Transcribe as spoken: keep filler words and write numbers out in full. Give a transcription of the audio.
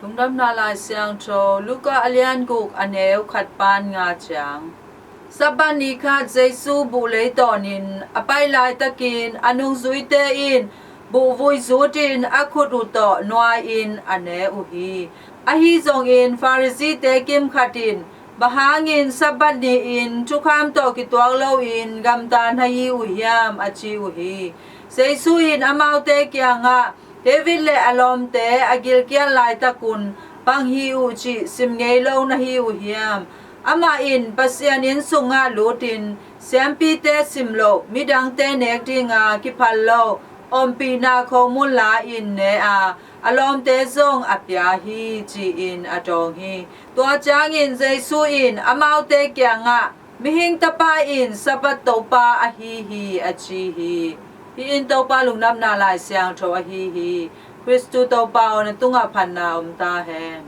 Lungdamna Lai Siangtho Luka a lian guk, a neu khat pan nga ciang. Sabbath ni khat Jesu buh leitawnin a pai laitakin a nungzuite in buh vui zutin a khut uh tawh nuai-in a ne uh hi. Ahi zongin Pharisee-te kimkhat in, "Bang hangin Sabbath ni-in thukham tawh kituak loin gamta na hi uh hiam?" a ci uh hi. Jesu in amaute kiangah, "David le a lawmte a gilkial laitakun bang hi uh cih sim ngei lo na hi uh hiam? Amah in Pasian inn sungah lutin siampite sim loh, midangte nek dinga kiphal lo ompihna khomun la-in ne a, a lawmte zong a pia hi," ci-in a dawng hi. Tua ciangin Jesu in amaute kiangah, "Mihing Tapa in Sabbath Topa ahi hi," a ci hi. Hih in Topa Lungdamna Lai Siangtho ahi hi. Khristu Topa aw, na tungah phatna om ta hen.